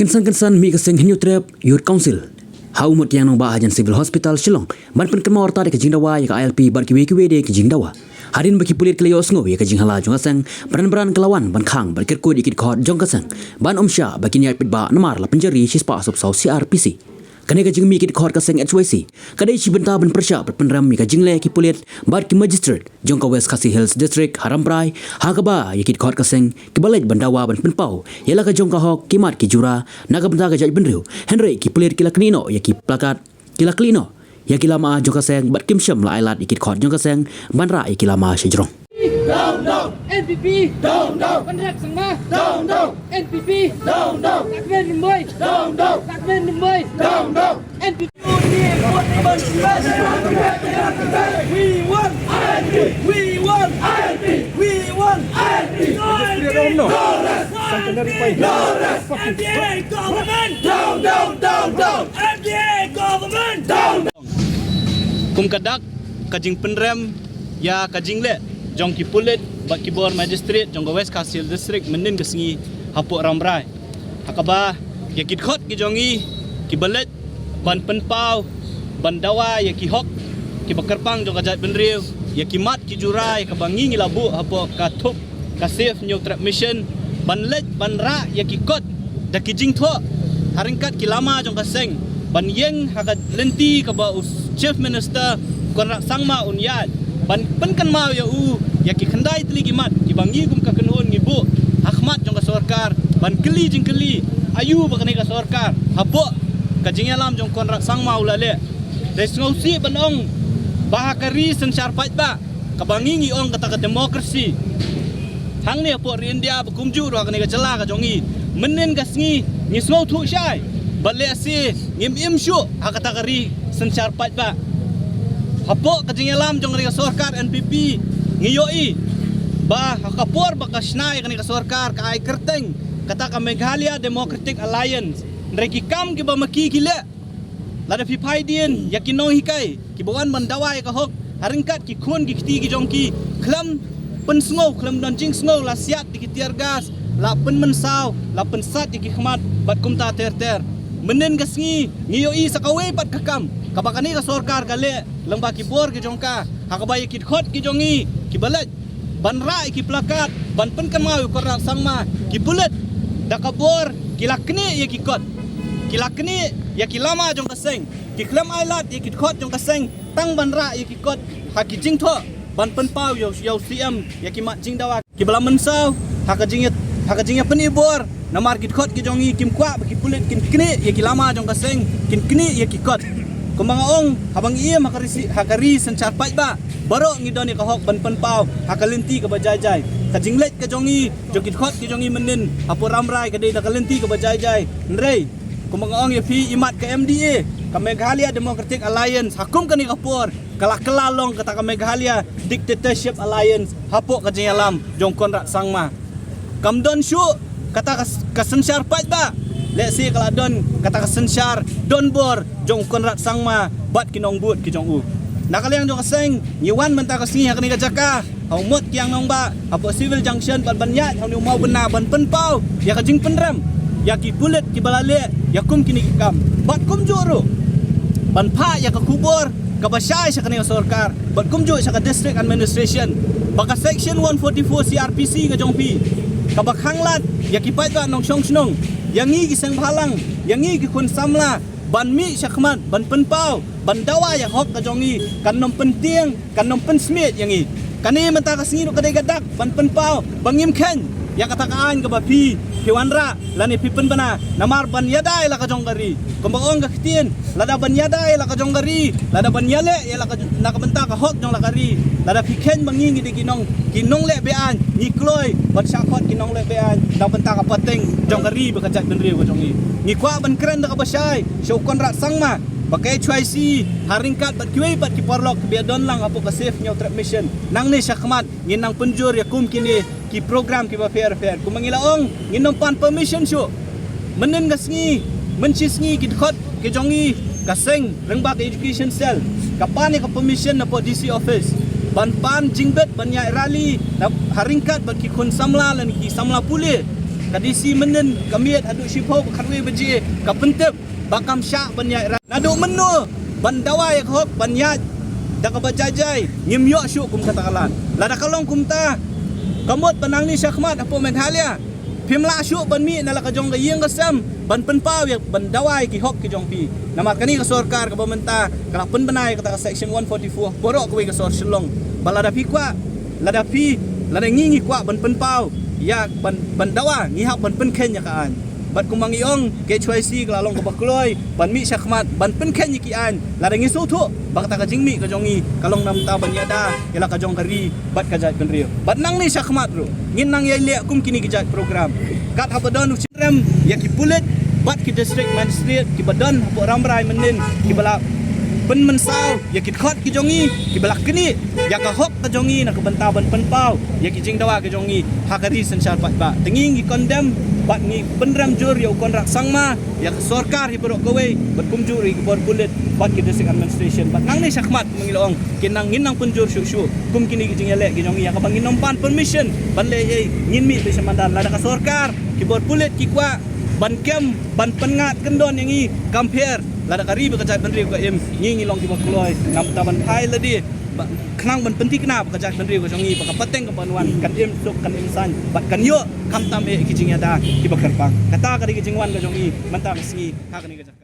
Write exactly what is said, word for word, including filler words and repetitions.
Kynsan kynsan mih ka seng Hynñiewtrep Youth Council ha u mot ki Ïangnongbah hajan Civil Hospital Shillong ban pynkynmaw artat ïa ka jingdawa ïa ka I L P bad kiwei kiwei de ki jingdawa. Hadien ba ki pulit ki la ïohsngew ïa ka jinghala jong ka seng, bran bran ki la wan ban khang bad kyrkut ïa ki dkhot jong ka seng ban ym shah ba kin ïaid paidbah namar la pynjari shispah sawphew saw C R P C. Kane ka jingmih ki dkhot ka seng H Y C ka dei shi bynta ban pyrshah bad pynrem ïa ka jingleh ki pulit bad ki magistrate jong ka West Khasi Hills District ha Rambrai, ha kaba ïa ki dkhot ka seng kiba leit ban dawa ban pynpaw ïa la ka jong ka hok, ki mat ki jura na ka bynta ka jaitbynriew. Hynrei ki pulit ki la knieh noh ïa ki placard, ki la knieh noh ïa ki lama jong ka seng bad kim shym la ai lad ïa ki dkhot jong ka seng ban rah ïa ki lama shajrong. Down, down. N P P. Down, down. Conrad Sangma. Down, down. N P P. Down, down. Takmen Rymbui. Down, down. Takmen Rymbui. Down, down. N P P. We want I L P. We want I L P. We want I L P. No rest. No rest. N P A government. Down, down, down, down. N P A government. Down. Kum ka dak ka jingpynrem ïa ka jingleh jong ki pulit bad ki bor magistrate jong ka West Khasi Hills District mynnin ka sngi hapoh Rambrai, ha kaba ïa ki dkhot ki jong ngi kiba leit ban pynpaw, ban dawa ïa ki hok kiba kyrpang jong ka jaitbynriew, ïa ki mat ki jura ïa kaba ngi ngi la buh hapoh ka thup ka Save Hynñiewtrep Mission, ban leit ban rah ïa ki kot da ki jingthoh ha ryngkat ki lama jong ka seng, ban ïeng ha ka lynti kaba u Chief Minister Conrad Sangma un ïaid, ban pynkynmaw ïa u ïa ki khyndai tylli ki mat kiba ngi kum ka kynhun ngi buh ha khmat jong ka sorkar, ban kylli jingkylli aïu ba kane ka sorkar hapoh ka jingïalam jong Conrad Sangma u la leh. Dei sngewsih ban ong ba ha ka ri synshar paidbah kaba ngi ngi ong kata ka democracy hangne hapoh ri India bad kumjuh ruh ha kane ka jylla ka jong ngi, mynnin ka sngi ngi sngewthuh shai ba lehse ngim im shuh ha kata ka ri synshar paidbah. Hapoh ka jingïalam jong ka ri ka sorkar N P P ngi ïohi ba ha ka por ba ka shna ïa kane ka sorkar ka ai kyrteng kata ka Meghalaya Democratic Alliance. Hynrei ki kam kiba ma ki ki leh, lada phi phai dien ïa ki nonghikai kiba wan ban dawa ïa ka hok ha ryngkat ki khun ki kti ki jong ki, khlem pynsngew, khlem don jingsngew, la siat da ki tear gas, la pynmynsaw, la pynsat da ki khmat bad kumta ter ter. Mynnin ka sngi ngi ïohi sa kawei pat ka kam kaba kane ka sorkar ka leh lyngba ki bor ki jong ka, ha kaba ïa ki dkhot ki jong ngi kiba leit ban rah ïa ki plakat ban pynkynmaw ïa u Conrad Sangma, ki pulit da ka bor ki la knieh ïa ki kot, ki la knieh ïa ki lama jong ka seng, ki khlem ai lad ïa ki dkhot jong ka seng tang ban rah ïa ki kot ha ki jingthoh ban pynpaw ïa u, ïa u C M ïa ki mat jingdawa kiba la mynsaw ha ka jingïa, ha ka jingïapyni bor. Namar ki dkhot ki jong ngi kim kwah ba ki pulit kin knieh ïa ki lama jong ka seng, kin knieh ïa ki kot. Kumba nga ong, haba ngi im ha ka ri, ha ka ri synshar paidbah, baroh ngi don ïa ka hok ban pynpaw ha ka lynti kaba jai jai. Ka jingleit ka jong ngi, jong ki dkhot ki jong ngi mynnin hapoh Rambrai ka dei da ka lynti kaba jai jai. Hynrei kumba nga ong ïa phi, i mat ka M D A, ka Meghalaya Democratic Alliance, ha kum kane ka por ka la kylla long kata ka Meghalaya Dictatorship Alliance hapoh ka jingïalam jong Conrad Sangma. Kam don shuh kata ka, ka synshar paidbah, lehse ka la don kata ka synshar donbor jong Conrad Sangma bad ki nongbud ki jong u. Na ka liang jong ka seng ngi wan mynta ka sngi ha kane ka jaka ha u mot ki Ïangnongbah hapoh Civil Junction bad ban ïaid ha une u mawbynna ban pynpaw ïa ka jingpynrem ïa ki pulit kiba la leh ïa kum kine ki kam, bad kumjuh ruh ban phah ïa ka khubor kaba shai sha kane ka sorkar bad kumjuh sha ka District Administration ba ka Section one forty-four C R P C ka jong phi kaba khanglad ïa ki paidbah nongshong shnong, ïa ngi ki seng bhalang, ïa ngi ki khun samla ban mih shakhmat ban pynpaw, ban dawa ïa ka hok ka jong ngi, kan nym pyntieng, kan nym pynsmiej ïa ngi. Kane mynta ka sngi ruh ka dei ka dak ban pynpaw ba ngim kheiñ ïa kata ka aiñ kaba phi, phi wanrah lane phi pynbna namar ban ïada ïa la ka jong ka ri. Kumba ong ka ktien, lada ban ïada ïa la ka jong ka ri, lada ban ïaleh ïa la ka, na ka bynta ka hok jong la ka ri, lada phi kheiñ ba ngi ngi dei ki nong, ki nongleh be-aiñ, ngi kloi ban shah khot ki nongleh be-aiñ na ka bynta ka pateng jong ka ri bad ka jaitbynriew ka jong ngi. Ngi kwah ban kren da kaba shai sha u Conrad Sangma ba ka H Y C ha ryngkat bad kiwei pat ki paralok kiba ïadon lang hapoh ka Save Hynñiewtrep Mission, nangne shakhmat ngin nang pynjur ïa kum kine ki program kiba pher pher. Kumba ngi la ong, ngin nym pan permission shuh. Mynnin ka sngi, mynshisngi ki dkhot ki jong ngi, ka seng, lyngba ka Education Cell, ka pan ïa ka permission napoh D C office ban pan jingbit ban ïaid rally na, ha ryngkat bad ki khun samla lane ki samla pule. Ka D C mynnin ka miet haduh shiphew ba khatwei baje ka pyntip ba kam shah ban ïaid rah. Naduh mynno ban dawa ïa ka hok ban ïaid da kaba jai jai, ngim ïoh shuh kum kata ka lad. Lada ka long kumta, ka mut ba nangne shakhmat hapoh Meghalaya phim lah shuh ban mih na la ka jong ka ïing ka sem ban pynpaw ïa ban dawa ïa ki hok ki jong phi. Namar kane ka sorkar kaba mynta ka la pynbna ïa kata ka section one forty-four baroh kawei ka sor Shillong. Ba lada phi kwah, lada phi, lada ngi ngi kwah ban pynpaw ïa ban, ban dawa, ngi hap ban pynkheiñ ïa ka aiñ. Bad kumba ngi ong, ka H Y C ka la long kaba kloi ban mih shakhmat ban pynkheiñ ïa ki aiñ. Lada ngi sngewthuh ba kata ka jingmih ka jong ngi ka long namar ban ïada ïa la ka jong ka ri bad ka jaitbynriew. Bad nangne shakhmat ruh ngin nang ïai leh kum kine ki jait program. Kat haba don u rem ïa ki pulit bad ki district magistrate kiba don hapoh Rambrai mynnin, kiba la pynmynsaw ïa ki dkhot ki jong ngi, kiba la knieh ïa ka hok ka jong ngi na ka bynta ban pynpaw ïa ki jingdawa ki jong ngi ha ka ri synshar paidbah. Te ngi ngi condemn bad ngi pynrem jur ïa u Conrad Sangma, ïa ka sorkar hi baroh kawei, bad kumjuh ruh ïa ki bor pulit bad ki district administration. Bad nangne shakhmat, kumba ngi la ong, kin nang, ngin nang pynjur shuh shuh kum kine ki jingïaleh ki jong ngi, ïa kaba ngin ym pan permission ban leh ei ei. Ngin mih beit sha madan. Lada ka sorkar, ki bor pulit ki kwah ban kem, ban pynngat kyndon ïa ngi, kam pher. Lada ka ri bad ka jaitbynriew ka im, ngi ngi long kiba kloi namar ban phai lade, ba khnang ban pynthikna ba ka jaitbynriew ka jong ngi, ba ka pateng kaba ngi wan kan im suk, kan im saiñ bad kan ïoh khamtam eh ki jingïada kiba kyrpang. Kata ka dei ka jingwan ka jong ngi mynta ka sngi ha kane ka jaka.